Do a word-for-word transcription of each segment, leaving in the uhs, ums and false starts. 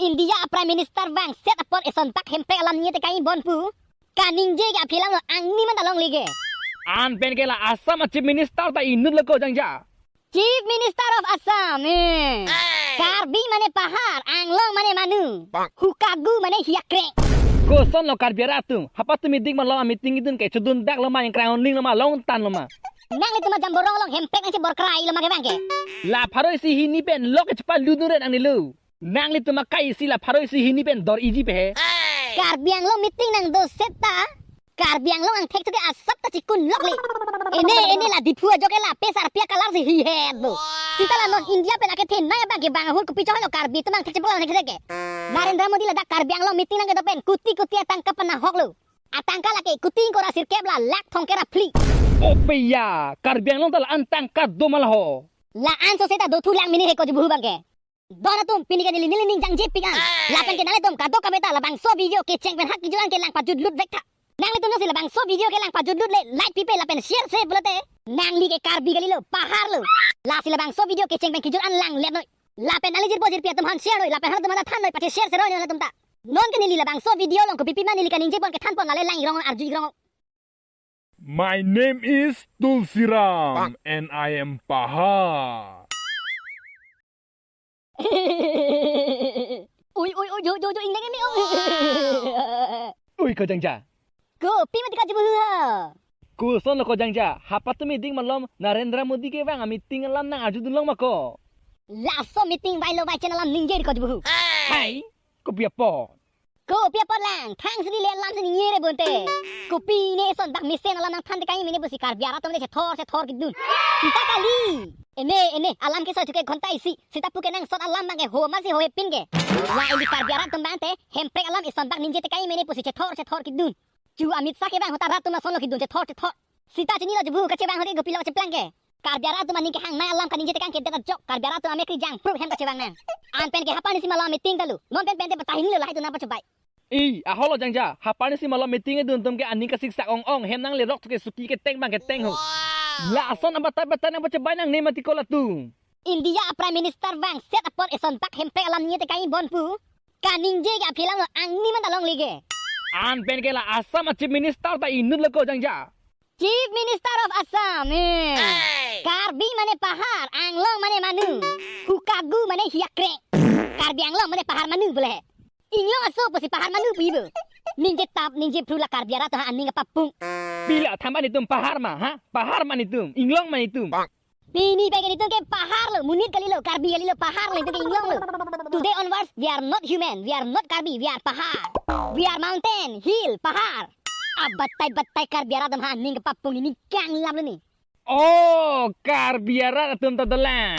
India a Prime Minister vangset apot eson bak Hemprek alam ningje tekang-i bon pu kaningje ke aphi alam lo, angni man ta longle ke. An pen ke la Assam a Chief Minister ta inut lo ko jangja. Chief Minister of Assam, eh. Karbi mane pahar, Anglong mane manu, Hukagu mane hiyakrek. Koson lo Karbi arat atum, hapa tumi dik malom a meeting idun ke chodun dak lo ma, ingkrang onling lo ma, longtan lo ma. Nanglitum a Jamborong along Hemprek nangchebor krai lo ma kevang ke. La pharo isi hini pen lok ke chepaludun re nangnelo. Nanglitum akai isi la pharo isi hini pen dor-iji pe he. Karbi Anglong meeting nangdo seta Karbi Anglong angthek chuke asap ta chikun lokle. Ene ene la Diphu ajok ke la pesar pia kalar si hi het bo. Sita la non India pen akethe nai abang ke bang ahut kopi choi lo Karbi atum angthek cheplang angthek ke. Narendra Modi ladak Karbi Anglong meeting nangkedo pen kuti kuti atangka panahok lo. Atangka lake kuti ingkoi ra sirkep la lak thomkep ra phli. Ope ya, Karbi Anglong ta la-an tangka do ma la ho. La-an so seta do thu lang mini he ko jubu abang ke. Don atum, pini ke neli neli ning jangje pik an. Lapen ke nanglitum kadokave ta labangso video kecheng pen hak kejut an ke lang pajut lut vek tha. Nanglitum jongsi labangso video ke lang pajut lut le like pipe lapen share se pulote nangli ke Karbi kalilo, pahar lo. Lasi labangso video kecheng pen kejut an lang let noi. Lapen nangli jirpo jirpi atum aphan share noi, lapen halatum aphan than noi, pacheshare se roi noi halatum ta. Non ke neli labangso video along kopipi ma neli kaningje pon kethan pon lale lang irong arju irong. My name is Tulsiram and I am Pahar. Ui ui ui, jo jo jo, ingnang emi ong. Ui ko jangja. Kopi mati ka jubu ha. Koson lo ko jangja, hapa tumi dik malom Narendra Modi kevang a meeting alam nang arjudun long ma ko. Laso meeting vai lo vai channel alam ningje ko jubu. Hai, kopi apot. Kopi apot lang, thang sini le alam sini ningje re bonte. Kopi ne eson bak mesen alam nangthan tekang-i mene pusi Karbi arat atum le chethor chethor kidun. Sita kali. Ene ene alam ke soi chuke ghonta isi. Sita pu ke nangsot alam abang ke ho ma si ho hepin ke. La ili Karbi arat atum abang te Hemprek alam eson bak ningje tekang-i mene pusi chethor chethor kidun. Chu Amit Shah kevang ahut ta rat atum ason lo kidun chethor chethor. Sita chinilo jubu kachevang ahut ke kopi lo cheplang ke. Karbi arat atum aning kehang nai alam kaningje tekang ke det ajok, Karbi arat atum amek ri jangprup hem kachevang nang. An pen ke hapa nisi malom meeting ta lo. Non pen pen te patahini lo lahai atum nangpachobai. I, aholo jangja, hapa nisi malom meeting idun atum ke aning kasiksak ong ong, hem nanglerok thu ke suki keteng abang keteng ho. Lason abatai batai nangpachobai nangne mati ko latum. India a Prime Minister vangset apot eson bak Hemprek alam ningje tekang-i bon pu kaningje ke aphi alam lo, angni man ta longle ke. An pen ke la Assam a Chief Minister ta inut lo ko jangja. Chief Minister of Assam, eh. Karbi mane pahar, Anglong mane manu, Hukagu mane hiyakrek. Karbi Anglong mane pahar manu bole. Inglong aso pusi pahar manu pu ibo. Ningje tap ningje phru la Karbi arat atum aning kapapung. Pila thamban itum pahar ma, ha? Pahar ma nitum, Inglong ma nitum. Pini pen ke nitum ke pahar lo, monit kalilo, Karbi kalilo, pahar lo, nitum ke Inglong lo. Today onwards, we are not human, we are not Karbi, we are pahar. We are mountain, hill, pahar. Abatai batai Karbi arat atum aning kapapung ni, ni kang lam lo ni. Oh, Karbi arat atum ta dolang.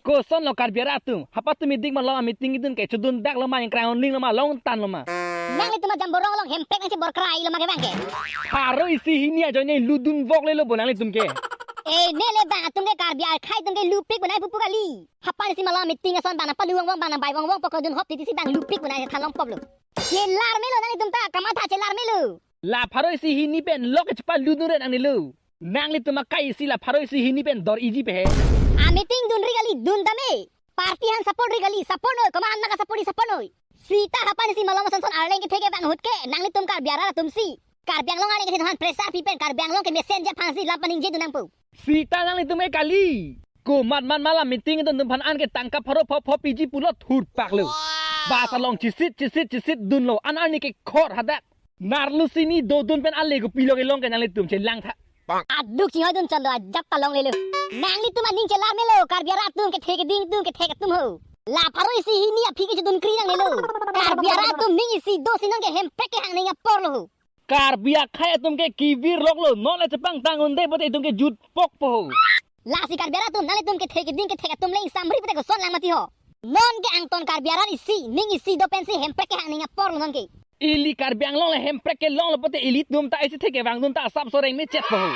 Koson lo Karbi arat atum, hapa tumi dik malom a meeting idun ke chodun dak lo ma, ingkrang onling lo ma, longtan lo ma. Nanglitum a Jamborong along Hemprek nangchebor krai lo ma kevang ke. Pharo isi hini ajoine ludun vok le lo bo nanglitum ke. Eh, ne le bang atum ke Karbi akhai atum ke lupik bonai pupu kali. Hapa nisi malom meeting ason bang nangpalu vong vong, bang nangbai vong vong, pokok dun hop titi si bang lupik bonai than long pok lo. Chelar melo nanglitum ta, kamatha chelar melo. La pharo isi hini pen lok ke chepaludun re nangnelo. Nanglitum akai isi la pharo isi hini pen dor-iji pe he. A meeting dunri kali, dun tame. Party aphan support ri kali, support noi, komat an ma ka-support ri, support noi. Sita hapa nisi malom ason son arleng kethe kevang ahut ke, nanglitum Karbi arat atum si. Karbi Anglong arleng kethe atum aphan pressure pi pen Karbi Anglong ke messenger aphan si lam paningje dun nangpo. Sita nanglitum ke kali. Komat man ma la meeting idun atum aphan an ke tangka pharo pho pho piji pulo thurpak lo. Bus along chisit chisit chisit dunlo, an arni ke khor hadak. Narlu sini dodun pen ale kopi lo kelong ke nanglitum chelang tha. Aduk chinghoi dun chon do, ajat ta longle lo. Nanglitum aning chelar melo, Karbi arat atum kethek keding atum kethek atum ho. La pharo isi hini aphi ke chodun kri nangnelo. Karbi arat atum ning isi do si non ke Hemprek kehang ning apor lo ho. Karbi akhai atum ke kivir lok lo, non le chepangtang un-e pote itum ke jutpok po ho. Lasi Karbi arat atum, nanglitum kethek keding kethek atum le ingsamri pote koson lang mati ho. Non ke angton Karbi arat isi, ning isi do pensi Hemprek kehang ning apor lo non ke. Ili Karbi Anglong le Hemprek kelong lo pote ilitum ta isi thek kevang dun ta asap soreng mechet po ho.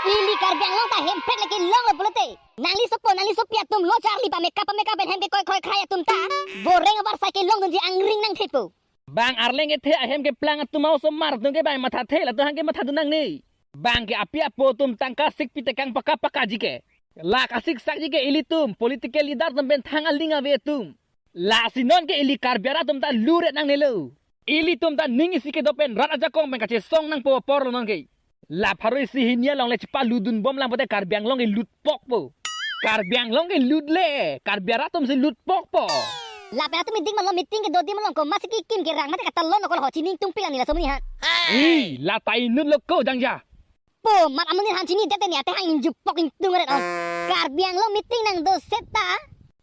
Ili Karbi Anglong ta Hemprek le kelong lo pulote. Nangli sopo, nangli sopi atum lo charli pameka pameka pen hem ke koi khoi khai atum ta. Boreng abar sai kelong dunji angring nangthepo. Bang arleng kethe ahem keplang atum a-osomar atum ke bang mathathe, latum hang ke matha dun nangne. Bang ke api apo atum tangka sikpi tekang paka paka ji ke. La kasiksak ji ke ilitum, political leader atum pen thang aling ave atum. Lasi non ke ili Karbi arat atum ta luret nangnelo. Ilitum ta ning isi kedo pen rat ajakong pen kachesong nangpo apor lo non ke. La pharo isi hini along le chepaludun bom lang pote Karbi Anglong ke lutpokpo. Karbi Anglong ke lut le, Karbi arat atum si lutpokpo. Lapen atum meeting malom, meeting kedo adim along komatsi kekim kerang mate katalon okol ho, chini ingtung pilang nila somni ha. Ih, la ta inut lo ko jangja. Po, mat amonit aphan chini det te ni ate hang ingjupok ingtung ret on. Karbi Anglong meeting nangdo seta,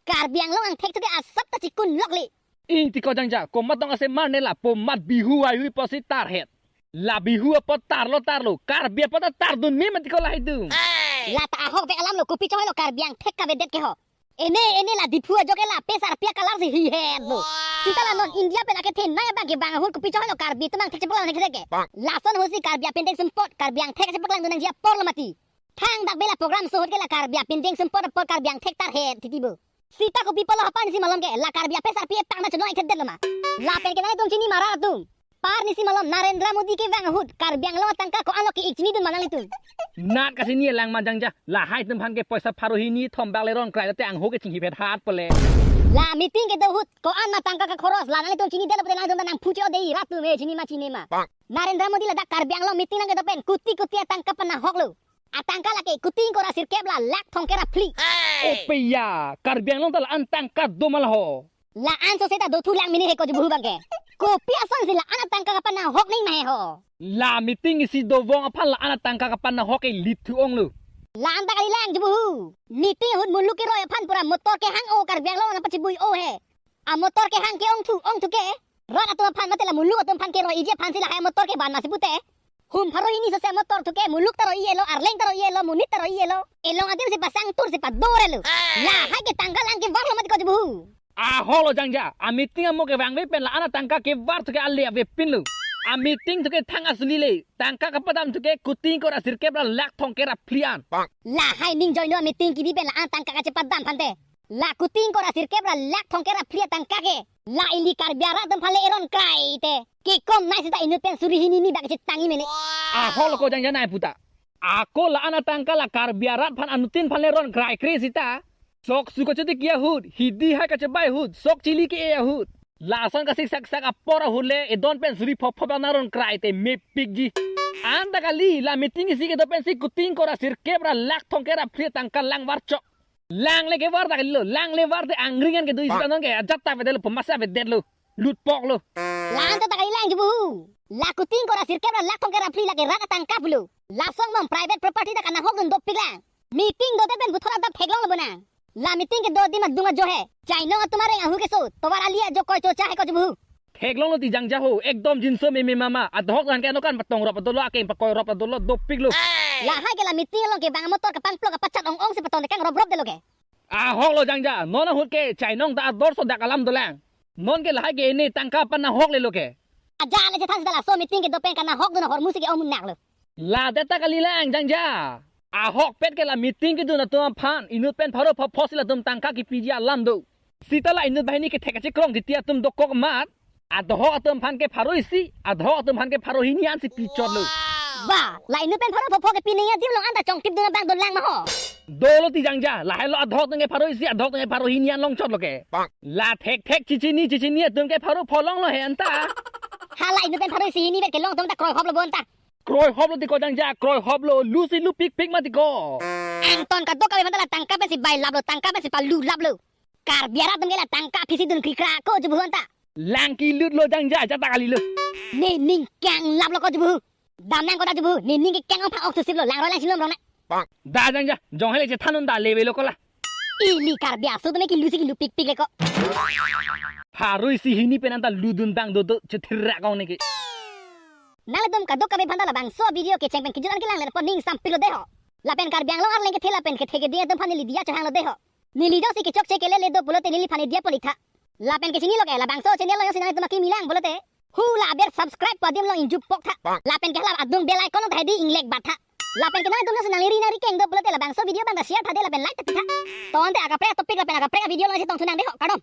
Karbi Anglong angthek thuke asap ta chikun lok le. Ing tiko jangja, komat tong ase mar ne lapu mat Bihu ai hui pusi tarhet. La Bihu apot tarlo tarlo, Karbi apot ta tardun me mat tiko lahai dung. La ta ahok vek alam lo, kopi choi lo Karbi angthek kavedet ke ho. Ene ene la Diphu ajo ke la pesar pia kalar si hi het bo. Sita la non India pen akethenei abang ke bang ahut kopi choi lo Karbi atum angthek chepaklang ne ke. Lason hosi Karbi apindeng sumpot, Karbi angthek chepaklang dunang ji apor lo mati. Thangdak bela program so ahut ke la Karbi apindeng sumpot apor Karbi angthek tarhet titi bo. Sita kopi palo hapan si malom ke la Karbi apesar pia pang na chonoi thedet lo ma. Lapen ke nangtum chini mara atum. Par nisi malom Narendra Modi kevang ahut Karbi Anglong atangka ko-an lo ke-ik chinidun ma nanglitum. Nat kachini lang ma jangja, lahai atum aphan ke poisa pharo hini thom bak le ron krai lote angho ke chinghi phet hat pole. La meeting kedo ahut ko-an ma tangka kakhoros la nanglitum chinidetlo pote nangtum ta nangphu cho dei rat atum e chini ma chini ma. Narendra Modi ladak Karbi Anglong meeting nangkedo pen kuti kuti atangka panahok lo. Atangka lake kuti ingkoi ra sirkep ra lakh thomkep ra phli. Opeya, Karbi Anglong ta la-an tangka do ma la ho. La-an so seta do thu lang mini he ko jubu abang ke. Kopi ason si la-an atangka kapanahok ning ma he ho. La meeting isi dovong aphan la-an atangka kapanahok ke lithu ong lo. La-an ta kali lang jubu. Meeting ahut muluk keroi aphan pura motor kehang o Karbi Anglong nangpachibui o he. Amotor kehang ke ong thu ong thu ke. Rat atum aphan mate la muluk atum aphan keroi iji aphan si lahai motor kevan masi pute. Hum pharo hini sose motor thuke muluk ta roi-elo, arleng ta roi-elo, monit ta roi-elo. Elong adim si pasang tur si pador-elo. Lahai ke tangka lang kevar lo mati ko jubu. Ahok lo jangja, a meeting amo kevangve pen la-an atangka kevar thuke ale avepin lo. A meeting thuke thang asuli le, tangka kapadam thuke kuti ingkoi ra sirkep ra lakh thomkep ra phli an. Lahai ning joino a meeting kebi pen la-an atangka kachepadam aphante. La kuti ingkoi ra sirkep ra lakh thomkep ra phli atangka ke. La ili Karbi arat atum aphan le eron krai te. Kekom nai seta inut pen suri hini ni bak chetang-i mene. Ahok lo ko jangja nai puta. Ako la-an atangka la Karbi arat aphan anuttin aphan le ron krai kre seta. Sok su kachoti ki ahut, hidi hai kachebai ahut, sok chili ke-e ahut. Lason kasik sak sak apor ahut le, edon pen suri phop phop nang ron krai te mepik ji. An ta kali, la meeting isi kedo pen si kuti ingkoi ra sirkep ra lakh thomkep ra phli atangka lang var chok. Lang le kevar ta kali lo, lang le var te angring an kedo isi ta non ke, ajat ta avedet lo, pemasa avedet lo, lutpok lo. La-an ta ta kali lang jubu. La kuti ingkoi ra sirkep ra lakh thomkep ra phli lake rat atangka pulo. Lason mom private property ta kanahok dun dopik lang. Meeting dote pen buthor adap theklong lo bonang. La meeting kedo adim adung ajo he. Chainong atum areng ahu keso. Tovar ali ajo koi chocha he ko jubu. Theklong lo ti jangja ho. Ekdom jinso meme mama. Adhok dan ke ano kan patong rop dolo akeng pakoi rop dolo dopik lo. Lahai ke la meeting along ke bang motor kapangplok kapachat ong ong si patong dekang rop rop detlo ke. Ahok lo jangja. Non ahut ke chainong ta ador so dak alam dolang. Non ke lahai ke ini tangka panahok le lo ke. Aja le chethan sita laso meeting kedo pen kanahok dun ahormu si ke-ong munak lo. La det ta kali lang jangja. Ahokpet ke la meeting kedun atum aphan inut pen pharo phopho si latum tangka kepiji alam do. Sita la inut banghini kethek kachekrong titi atum dokok mat. Adhok atum aphan ke pharo isi, adhok atum aphan ke pharo hini an si pichot lo. Ba, la inut pen pharo phopho kepi ning adim along anta chongtip dun abang dun lang ma ho. Dolo ti jangja, lahai lo adhok atum ke pharo isi, adhok atum ke pharo hini an longchot lo ke. La thekthek chichini chichini atum ke pharo pho long lo he anta. Hala inut pen pharo isi hini vet kelong atum ta kroihop lo bo anta. Kroihop lo ti ko jangja, kroihop lo, lu si lupikpik ma ti ko. Angton kadokave aphanta la tangka pensi bailap lo, tangka pensi palulap lo. Karbi arat atum ke la tangka aphisi dun krikra ko jubu anta. Lang kelut lo jangja, jata kali lo. Ne ning kang lap lo ko jubu. Dam nang ko da jubu, ne ning ke kang ong phang ok susip lo, lang roi lang chilom rong na. Da jangja, jong hele chethan un da leve lo ko la. Ili Karbi aso atum ke lu si ke lupikpik le ko. Pharo isi hini pen anta ludun bang dodo chethirak ong ne ke. Nanglitum kadokave aphanta labangso video kecheng pen kejut an kelang le po ning sampik lo de ho. Lapen Karbi Anglong arleng kethe lapen kethe keding atum aphan neli diya chehang lo de ho. Neli jongsi kechokche kelele do pulote neliphan diya pon ik tha. Lapen kechini lo ke labangso channel along jongsi nanglitum akimi lang pulote, hula aber subscribe pu adim along ingjupok tha. Lapen ke hala adung bell icon along ta hedi inglek bat tha. Lapen ke nanglitum jongsi nangli ri nangri keng do pulote labangso video abang ta share tha de lapen like ta pi tha. To ante akaprek topic lapen akaprek video along chetong thunang de ho. Kardom.